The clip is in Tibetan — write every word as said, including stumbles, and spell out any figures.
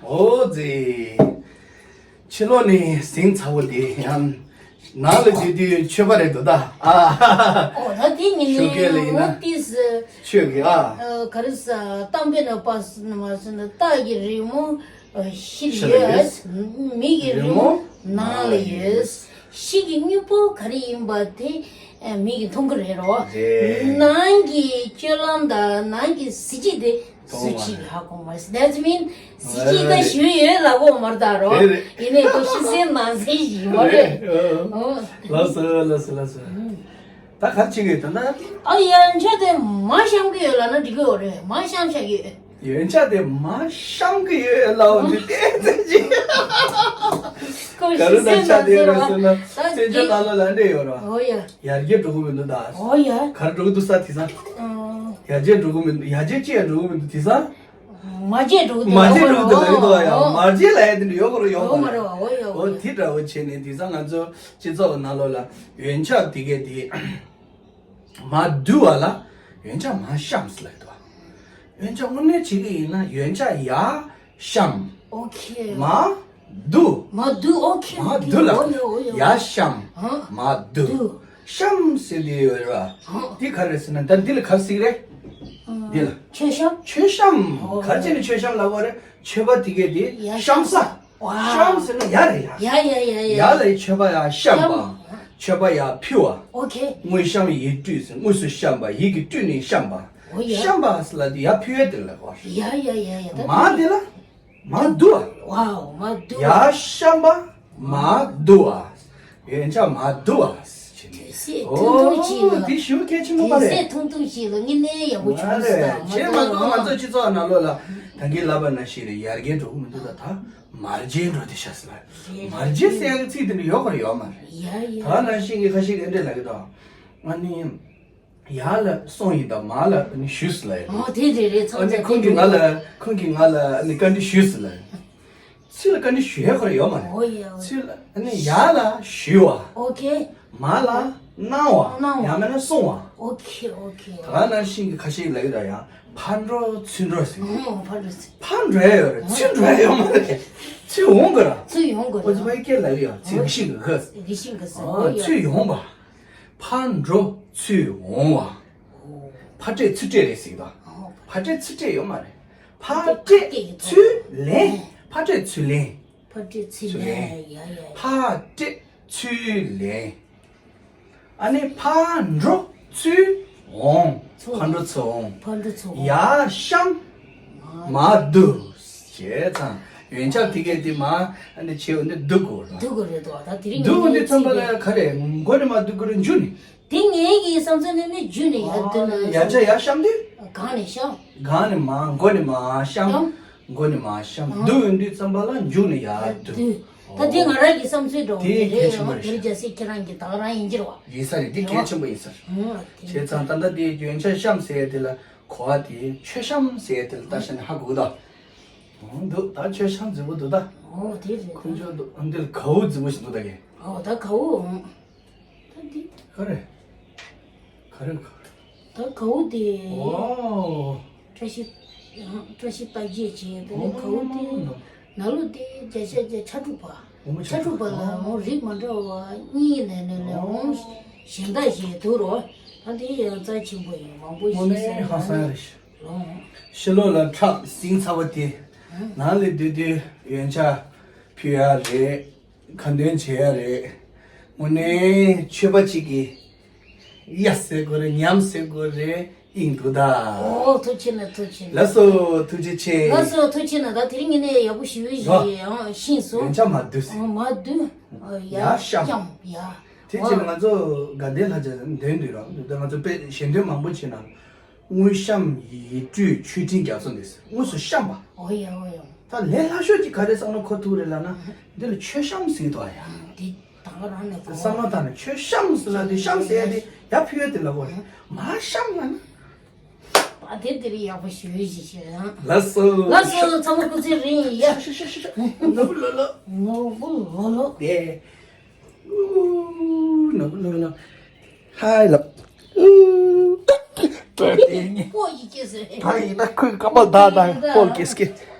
ཨོ་ཙི། ཕྱི་ལོགས་ནས་ཟིང་ཚ་བོ་དེ་ཡང་ནང་ལ་བསྡད་དུས་མཆོད་པ་རེད་འདུག་ད། ཨ། ཨོ་ད་དེ་ཉིན་ཞོགས་ཀས་ལ་ཡིན་ན་ནས་ངོ་ཏིས་ཆོས་ཀྱི་ཨ། ག་རེ་ཟ་གཏམ་དཔེ་ན་པ་སུ་ན་མ་སུ་ན་སྟག་གི་རི་མོ་ཕྱི་ལ་ཕྱི་ལ་ཡོད། ཡོད། མི་གི་རི་རི་མོ་མོ་ནང་ལ་ནང་ལ་ཡོད། ཡོད། ཕྱི་གི་དངོས་པོ་ག་རེ་ཡིན་པ་དེ་མིག་གིས་མཐོང་གི་རེད་རོ། རེད། ནང་གི་སྤྱོད་ལམ་དང་ནང་གི་གཟི་བརྗིད་དེ་སུ་གཅིག་གིས་ཧ་གོ་མ་རེད། That means གཟི་བརྗིད་ད་ཞུ་ཡོད་ལ་གོ་མ་རེད་ད་རོ། རེད་རེད། ཡིན་ནའི་ཁོ་ཕྱི་གསལ་ནང་གསལ་ཞིག་མ་རེད། རེད། ཨོ། ལགས་སོ་ལགས་སོ་ལགས་སོ། ད་ག་རེ་བྱེད་ཀྱི་ཡོད་ད་ན། ཨ་ཡ་འཆའ་དེ་མ་བཤམ་གི་ཡོད་ལ་ན་འགྲིག་གི་ཡོད་རེད། མ་བཤམ་བཞག་གི་ཡོད། ཡོན་ཆབ་དེ་མ་བཤམ་གི་ཡོད་ལབ་འདི་ཏན་ཏན་ཅིག་ག་རེ་དང་ཆ་དེ་རེད་ཟེར་ན་བཙན་བྱོལ་ནང་ལོགས་ལ་འདྲེ་ཡོད་ར། ཨོ་ཡ། ཡར་རྒྱས་འགྲོ་གི་མི་འདུག་ད། ཨོ་ཡ། ག་རེ་འགྲོ་གི་འདུག་ས་དེང་སང་། ཡར་རྒྱས་འགྲོ་གི་མི་འདུག་ཡར་རྒྱས་ཅི་ཡང་འགྲོ་གི་མི་འདུག་དེང་སང་། མ་རྒྱས་འགྲོ་གི་འདུག་མ་རྒྱས་འགྲོ་གི་འདུག་ལབ་ཀྱི་འདུག་ཡ། མ་རྒྱས་ལབ་ཡ་དེ་འདྲ་ཡོད་གོ་ར་ཡོད་གོ་ར། ཨོ་དེ་འདྲ་བོ་བྱས་ནས་དེང་སང་ང་ཚོ་སྤྱི་ཚོགས་ནང་ལོགས་ལ་ཡོན་ཆབ་དེ་གས་དེ། མ་བསྡུ་བ་ལ་ཡོན་ཆབ་མ་བཤམས་ལབ་འདུག་ཡོན་ཆབ་དངོས་གནས་བྱེད་ཀྱི་ཡིན་ན་ཡོན་ཆབ་ཡར་བཤམས། ཨོ་ཁེ། མ་བསྡུ། མ་བསྡུ། ཨོ་ཁེ། མ་བསྡུ་ལ། ཨོ་ཡ་ཨོ་ཡ། ཡར་བཤམས། ཨ། མ་བསྡུ། བསྡུ། བཤམས་ཟེར་དེ་ཡོད་ར། ཨ། འདི་ག་རེ་ཟེར་ན་ད་འདི་ལ་ག་རེ་ཟེར་གི་རེད། ཨ། འདི་ལ། མཆོད་བཤམས། མཆོད་བཤམས། ཨོ། ག་རེ་བྱས་ནས་མཆོད་བཤམས་ལབ་པ་རེད། མཆོད་པ་དེ་གས་དེ་ཡར་བཤམས་ས། ཝ། བཤམས་ཟེར་ན་ཡར་རེད་ཡ། ཡ་ཡ་ཡ་ཡ། ཡར་ལ་མཆོད་པ་ཡར་བཤམས་པ། བཤམས། མཆོད་པ་ཡར་ཕུལ་བ། ཨོ་ཁེ། དངོས་བཤམས་ཡིད་སྤྲུལ་ཟེར་དངོས་སུ་བཤམས་པ་ཡིད་ཀྱིས་སྤྲུལ་ནས་བཤམས་པ། ཨོ་ཡ། བཤམས་པ་ཟེར་ལ་དེ་ཡར་ཕུལ་ཡས་དེ་ལ་གོ། ཡ་ཡ་ཡ་ཡ། ད་མ་དེ་ལ་མ་བསྡུ་བ། ཝའོ། མ་བསྡུ་བ། ཡར་བཤམས་པ་མ་བསྡུ་བ། ཡོན་ཆབ་མ་བསྡུ་བ། དེ་སྲས་ཐུང་ཐུང་ཅིག་ལ། ཨོ་དེ་ཞེ་པོ་གལ་ཆེན་པོ་མ་རེད། དེ་སྲས་ཐུང་ཐུང་ཅིག་ལ་དངོས་གནས་ཡག་པོ་བྱུང་སོང་། མ་རེད། བྱས་མ་གཏོགས་ང་ཚོ་སྤྱི་ཚོགས་ནང་ལོགས་ལ་ད་གིན་ལབ་པ་ནང་བཞིན་རེད། ཡར་རྒྱས་འགྲོ་གི་མི་འདུག་ད་ད་མར་རྒྱས་འགྲོ་དེ་ཤ་ཟ་ལ། རེད། མར་རྒྱས་ཟེར་ཡག་གི་ཚིག་དེ་འདྲ་ཡོད་ག་རེ་ཡོད་མ་རེད། ཡ་ཡ། ད་ནང་བཞིན་གྱི་ཁ་ཤས་ཀྱིས་འདྲ་ལབ་ཀྱི་འདུག་ང་ནི་ཡར་ལ་སོང་ཡིན་ད་མར་ལ་ནི་ཞུས་ལ་ཡ། ཨོ་དེ་རེད་རེད། ཚང་ཨ་ནི་མ་ཁོང་གིས་ང་ལ་ཁོང་གིས་ང་ལ་ནི་བཀའ་འདྲི་ཞུས་ལ། ཚུར་ལ་བཀའ་འདྲི་ཞུ་ཡ་ཁོ་ར་ཡོད་མ་རེད། ཨོ་ཡ་ཨོ་ཡ། ཚུར་ལ་ཨ་ནི་ཡར་ལ་ཞུ་བ། ཨོ་ཁེ། མར་ལ་གནང་བ། གནང་བ། ཡང་མིན་ན་གསུང་བ། ཨོ་ཁེ་ཨོ་ཁེ། ད་ག་ནང་བཞིན་གྱི་ཁ་ཤས་ལབ་ཀྱི་འདུག་ཡང་ཕར་འགྲོ་ཚུར་འགྲོ་ཟེར། ཨོ་ཕར་འགྲོ་ཚུར། ཕར་འགྲོ་ཡ་ཡོད་རེད། ཚུར་འགྲོ་ཡ་ཡོད་མ་རེད། ཚུར་འོང་དགོས་ར། ཚུར་ཡོང་དགོས་ར། ཨོ་ཙི་ཕ་གི་སྐད་ལབ་ཀྱི་ཡོད། ཚུར་གི་ཤིང་གི་གི། གི་ཤིང་གི་ཟེར། ཨོ་ཨོ་ཡ། ཚུར་ཡོང་བ། ཕར་འགྲོ་ཚུར་འོང་བ། ཨོ། ཕར་སྤྲད་ཚུར་སྤྲད་རེད་ཟེར་གྱི་འདུག་ཨོ། ཕར་སྤྲད་ཚུར་སྤྲད་ཡོད་མ་རེད། ཕར་སྤྲད་ཚུར་ལེན། ཕར་སྤྲད་ཚུར་ལེན། ཕར་སྤྲད་ཚུར་ཚུར་ལེན། ལེན། ཡ་ཡ་ཡ། ཕར་སྤྲད་ཚུར་ལེན། ཨ་ནི་ཕར་འགྲོ་ཚུར་འོང་། ཚུར་ཕར་འགྲོ་ཚུར་འོང་། ཕར་འགྲོ་ཚུར་འོང་། ཡར་བཤམས་མར་བསྡུ། བྱས་ཙང་ཡོན་ཆབ་དེ་གས་དེ་མར་ཨ་ནི་བྱས་འོ་འདི་བསྡུ་དགོས་རེད། བསྡུ་དགོས་རེད་དོ། ད་དེ་རིང་བསྡུ་འོ་འདི་ཚང་མ་ལ་ག་རེ་མགོ་ནས་མར་བསྡུ་དགོས་རེད། མཇུག་ནས། དེ་ངའི་གི་བསམ་ཚུལ་ནི་ནི་རྒྱུ་ནི་ཡར་བསྡུ་ན། ཡར་ཆ་ཡར་བཤམས་དུས། གང་ནས་བཤམས། གང་ནས་མར་མགོ་ནས་མར་བཤམས། བཤམས། མགོ་ནས་མར་བཤམས། ཨང་། བསྡུ་ཡོང་དུས་ཙམ་པ་ལ་མཇུག་ནས་ཡར་བསྡུ། བསྡུ། ད་དེ་ང་རང་གི་བསམ་ཚུལ་འདྲ་བོ་དེ་རེད། གལ་ཆེན་པོ་རེད། དེར་རྒྱལ་སྲས་ཁྱེད་རང་གི་ད་ག་རང་ཡིན་གྱི་རེད་བ། ཡིན་ས་རེད། དེ་གལ་ཆེན་པོ་ཡིན་ས་རེད། ཨང་། བྱས་ཙང་ད་ལྟ་དེ་ཡོན་ཆབ་བཤམས་ཟེར་ཡ་དེ་ལ་གོ་བ་དེ་མཆོད་བཤམས་ཟེར་ཡ་དེ་ལ་ལྟ་ཤ་ནས་ཧ་གོ་གི་འདུག་འདུག་ད་མཆོད་བཤམས་རྫིག་པོ་འདུག་ད། ཨོ་དེ་རེད། ཁོང་ཚོ་འདི་ལ་གའུ་རྫིག་པོ་ཞིག་འདུག་ད་གས། ཨོ་ད་གའུ། ད་འདི། ག་རེ། ག་རེ་ག་རེ། ད་གའུ་དེ། ཨོ། བཀྲ་ཤིས། བཀྲ་ཤིས་རྟགས་བརྒྱད་བྱས། དེ་ནས་གའུ་དེ། ཨོ། ནང་ལོགས་དེ་བརྒྱ་ཆ་བརྒྱ་ཕྱ་གྲུ་པ། ཨོ་མ་ཕྱ་གྲུ་པ་ལ། ཨོ། འོ་རིགས་མ་འདྲ་བ་གཉིས་ལས་ལས་ལས། ཨོ། འོ་གཞན་དག་ཞིག་འདུག་རོ། ད་དེ་ཡང་རྩ་ཆེན་པོ་ཡིན། མང་པོ་ཞིག་ཨོ་ནས་ཧ་སང་ཡ་རེད། ཨོ། ཕྱི་ལོགས་ལ་ཁྲག་ཟིང་ཚ་བ་དེ། ཨོ། ནང་ལ་སྡོད་དུས་ཡོན་ཆབ་ཕུལ་ཡ་རེད། ཁ་འདོན་བྱེད་ཡ་རེད། དངོས་གནས་ཆོས་པ་གཅིག་གིས་ཡ་ཟེར་དགོས་རེད། ཉམས་ཟེར་དགོས་རེད། ཨིན་འདུག་ད། ཨོ་ཐུགས་རྗེ་གནང་། ཐུགས་རྗེ་གནང་། ལགས་སོ་ཐུགས་རྗེ་ཆེ། ལགས་སོ་ཐུགས་རྗེ་གནང་། ད་དེ་རིང་ངེད་གཉིས་ཡག་པོ་ཞེ་པོ་ཞིག་ཨང་ཤེས་སོང་། ཡོན་ཆབ་མར་བསྡུ་ཟེར། ཨོ་མར་བསྡུ། ཨོ་ཡར་ཡར་བཤམས། བཤམས་ཡ། དེ་བྱས་ན་ང་ཚོ་དགའ་ལྡན་ལྷ་བྱ་འདོན་འདོད་རོགས་འདུག་ད་ང་ཚོ་དཔེ་ཞལ་འདོན་མང་པོ་བྱས་ན། དངོས་བཤམས་ཡིད་སྤྲུལ་མཆོད་སྤྲིན་རྒྱ་མཚོ་འདི་ཟེར། དངོས་སུ་བཤམས་པ། ཨོ་ཡ་ཨོ་ཡ། ད་ལས་སླ་ཤོས་ཀྱི་ག་རེ་བསམ་བློ་འཁོར་ཐུབ་རེད་ལབ་ན། འདི་ལ་མཆོད་བཤམས་ཟེར་འདུག་ཨ་ཡ། འདི་ད་ག་རང་ནས་གོ། བསམ་བློ་བཏང་ན་མཆོད་བཤམས་ཟེར་ལ་འདི་བཤམས་ཟེར་ཡ་འདི་ཡར་ཕུལ་ཡ་འདི་ལ་གོ། མར་བཤམས་ལབ་ན། ཨ་དེ་དེ་རིང་ཡག་པོ་ཞེ་པོ་ཞིག་བྱས་ཨང་། ལགས་སོ། ལགས་སོ་ཚང་མ་སྐུ་ཚེ་རིང་ཡ། ཤ་ཤ་ཤ་ཤ། ནོར་བུ་ལོ་ལོ། ནོར་བུ་ལོ་ལོ། དེ། ཨུ། ནོར་བུ་ལོ་ལོ། ཧའི་ལབ། ཨུ། ད་དེ་ནི། ཕོ་ཡི་སྐྱེས་ཟེར། ད་ཡིན་ན་ཁོའི་རྐང་པ་བདག་དང་ཕོ་སྐྱེས་སྐྱེས།